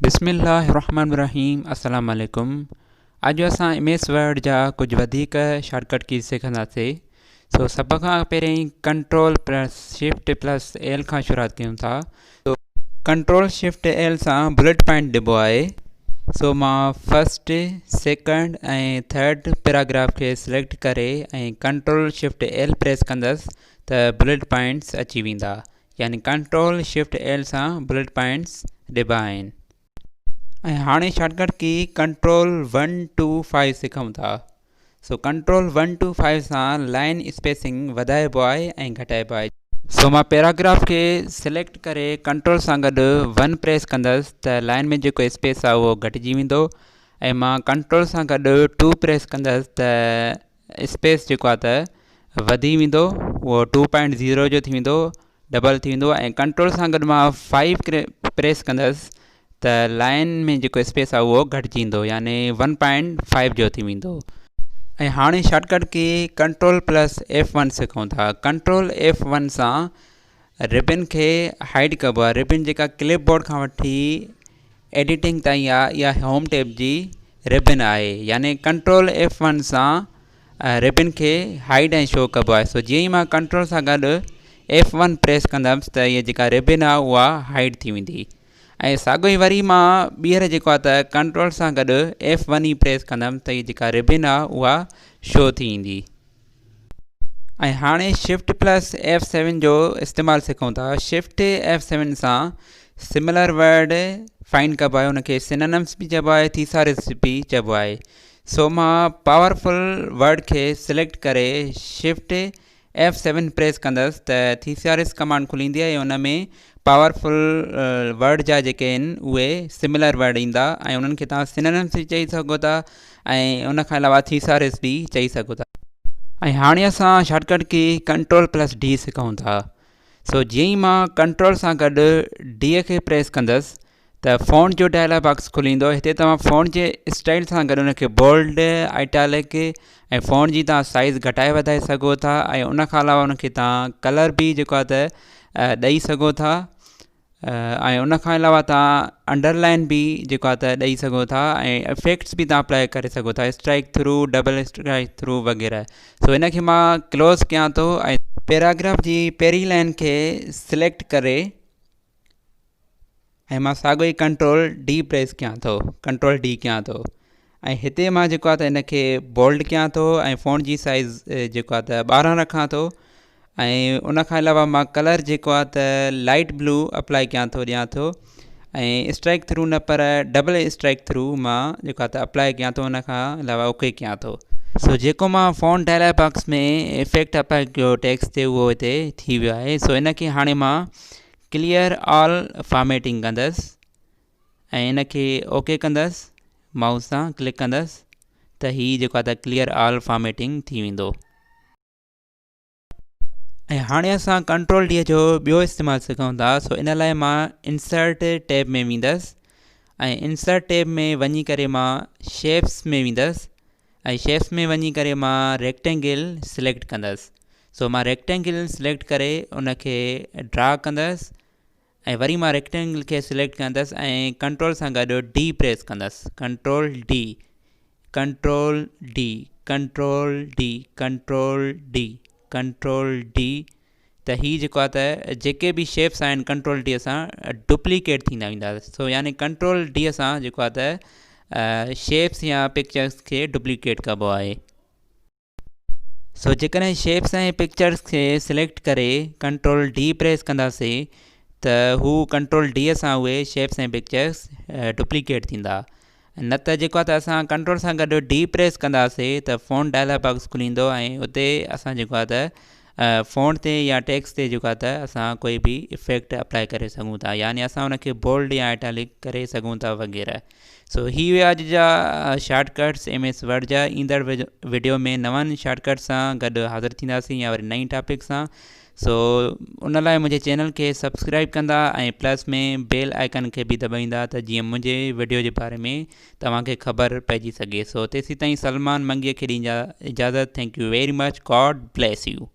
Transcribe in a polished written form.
بسم الله الرحمن الرحيم السلام عليڪم اڄ اسان ايم ايس ورڊ جا ڪجهه وڌيڪ شارٽ ڪٽ ڪيز سکنداسي سو سڀ کان پهرين control plus shift plus L کان شروعات ڪيون ٿا سو ڪنٽرول شفٽ ايل سان بلٽ پوائنٽ ڏبو آهي سو مان فرسٽ سيڪنڊ ۽ ٿرڊ پيراگراف کي سليڪٽ ڪري ۽ ڪنٽرول شفٽ ايل پريس ڪندس ته بلٽ پوائنٽس اچي ويندا يعني ڪنٽرول شفٽ ايل سان بلٽ پوائنٽس ڏبا آهن. ۽ هاڻي shortcut key control one two five سکون ٿا. سو ڪنٽرول ون ٽو فائيو سان لائن اسپيسنگ وڌائبو آهي ۽ گهٽائبو آهي. سو مان پيراگراف کي سليڪٽ ڪري ڪنٽرول سان گڏ ون پريس ڪندس ته لائن ۾ جيڪو اسپيس آهي اهو گهٽجي ويندو ۽ مان ڪنٽرول سان گڏ ٽو پريس ڪندس ته اسپيس جيڪو آهي ته وڌي ويندو اهو ٽو پوائنٽ زيرو جو ٿي ويندو ڊبل ٿي ويندو ۽ ڪنٽرول سان گڏ مان فائيو پريس ڪندس ته لائن ۾ جيڪو اسپيس آهي اهو گهٽجي ويندو يعني ون پوائنٽ فائيو جو ٿي ويندو. ۽ هاڻي shortcut key control plus F one سکون ٿا ڪنٽرول ايف ون سان ربن کي هائيڊ ڪبو آهي ربن جيڪا ڪلپ بورڊ کان وٺي ايڊيٽنگ تائين آهي اها هوم ٽيب جي ربن آهي يعني ڪنٽرول ايف ون سان ربن کي هائيڊ ۽ شو ڪبو آهي سو جيئن ئي مان ڪنٽرول سان گڏ ايف ون پريس ڪندم ته هيء جيڪا ربن آهي اها هائيڊ ٿي ويندي ۽ ساڳيو ئي وري مان ٻيهر جيڪو آهي ته ڪنٽرول سان گڏ ايف ون ئي پريس ڪندم ته هيء جيڪا ربن آهي اها شو ٿي ايندي. ۽ هاڻي شفٽ پلس ايف سيون جو استعمال سکون ٿا شفٽ ايف سيون سان سملر ورڊ فائنڊ ڪبو آهي ان کي سنونمس به چئبو آهي ٿيسارس به چئبو آهي سو مان پاورفل ورڊ کي سليڪٽ ڪري شفٽ ايف سيون پريس ڪندس ته ٿيسارس ڪمانڊ کلي ايندي ۽ ان ۾ پاورفل ورڊ جا جيڪي آهن اهي سملر ورڊ ايندا ۽ انهن کي توهان سنونمس به چئي سگهو ٿا ۽ ان کان علاوه ٿيسارس به چئي سگهو ٿا. ۽ هاڻي اسان shortcut key control plus D سکون ٿا سو جيئن ئي مان ڪنٽرول سان گڏ ڊي کي پريس ڪندس ته فونٽ جو ڊائلاگ باڪس کلي ايندو هتي توهان فونٽ جي اسٽائل سان گڏ ان کي بولڊ آئٽالڪ ۽ فونٽ جي توهان سائز گهٽائي وڌائي سگهو ٿا ۽ ان کان علاوه ان کي توهان ڪلر به جيڪو آهي ته ڏئي سگهو ٿا ۽ ان کان علاوه توهان انڊر لائن به جيڪو آهي ته ڏئي سگهو ٿا ۽ افيڪٽس به توهان اپلائي ڪري سگهو ٿا strike through double strike through وغيره سو ان کي مان ڪلوز ڪيان ٿو ۽ پيراگراف جي پهرين لائن کي سليڪٽ ڪري ۽ مان ساڳيو ئي ڪنٽرول ڊي پريس ڪيان ٿو ڪنٽرول ڊي ڪيان ٿو ۽ هتي مان جيڪو آهي ته ان کي بولڊ ڪيان ٿو ۽ فونٽ جي سائز جيڪو آهي ته 12 رکان ٿو ۽ ان کان علاوه مان ڪلر جيڪو آهي ته لائٽ بلو اپلائي ڪيان ٿو ڏيان ٿو ۽ اسٽرائڪ ٿرو نه پر ڊبل اسٽرائڪ ٿرو مان جيڪو آهي ته اپلائي ڪيان ٿو ان کان علاوه اوڪي ڪيان ٿو. سو جيڪو مان font dialog box ۾ effect apply ڪيو ٽيڪسٽ تي اهو هتي ٿي ويو آهي سو ان کي هاڻي مان ڪليئر آل فارميٽنگ ڪندس ۽ ان کي اوڪي ڪندس مائوس سان ڪلڪ ڪندس ته هي جيڪو آهي ته ڪليئر آل فارميٽنگ ٿي ويندو. ۽ هاڻي اسان ڪنٽرول ڊي جو ٻيو استعمال سکون ٿا سو ان لاء مان انسرٽ ٽيب ۾ ويندس ۽ انسرٽ ٽيب ۾ وڃي ڪري مان شيپس ۾ ويندس ۽ شيپس ۾ وڃي ڪري مان ريڪٽينگل سليڪٽ ڪندس سو مان ريڪٽينگل سليڪٽ ڪري ان کي ڊرا ڪندس ۽ وري مان ريڪٽينگل کي سليڪٽ ڪندس ۽ ڪنٽرول سان گڏ ڊي پريس ڪندس control D control D control D control D control D ته هي جيڪو آهي ته جيڪي به شيپس آهن ڪنٽرول ڊي سان ڊپليڪيٽ ٿيندا ويندا سو يعني ڪنٽرول ڊي سان جيڪو آهي ته شيپس يا پڪچرس کي ڊپليڪيٽ ڪبو آهي. سو جيڪڏهن شيپس ۽ پڪچرس کي سليڪٽ ڪري ڪنٽرول ڊي پريس ڪنداسي ته هو ڪنٽرول ڊي سان اهي شيپس ۽ پڪچرس ڊپليڪيٽ ٿيندا. نه ته جيڪو آهي ته اسان ڪنٽرول سان گڏ ڊي پريس ڪنداسي ته فونٽ ڊائلاگ باڪس کلي ايندو ۽ اتي اسان جيڪو آهي ته فونٽ تي يا ٽيڪسٽ تي جيڪو آهي ته اسان ڪوئي به افيڪٽ اپلائي ڪري سگهون ٿا يعني اسان ان کي بولڊ يا اٽالڪ ڪري سگهون ٿا وغيره سو هي هيا اڄ جا short cuts M S word جا ايندڙ وڊيو ۾ نون شارٽ ڪٽس سان گڏ حاضر ٿينداسين يا وري نئين ٽاپڪ سان سو ان لاء منهنجي چينل کي سبسڪرائب ڪندا ۽ پلس ۾ بيل آئيڪن کي به دٻائيندا ته جيئن منهنجي وڊيو جي باري ۾ توهان کي خبر پئجي سگهي سو تيسين تائين سلمان منگيء کي ڏيندا اجازت thank you very much God bless you.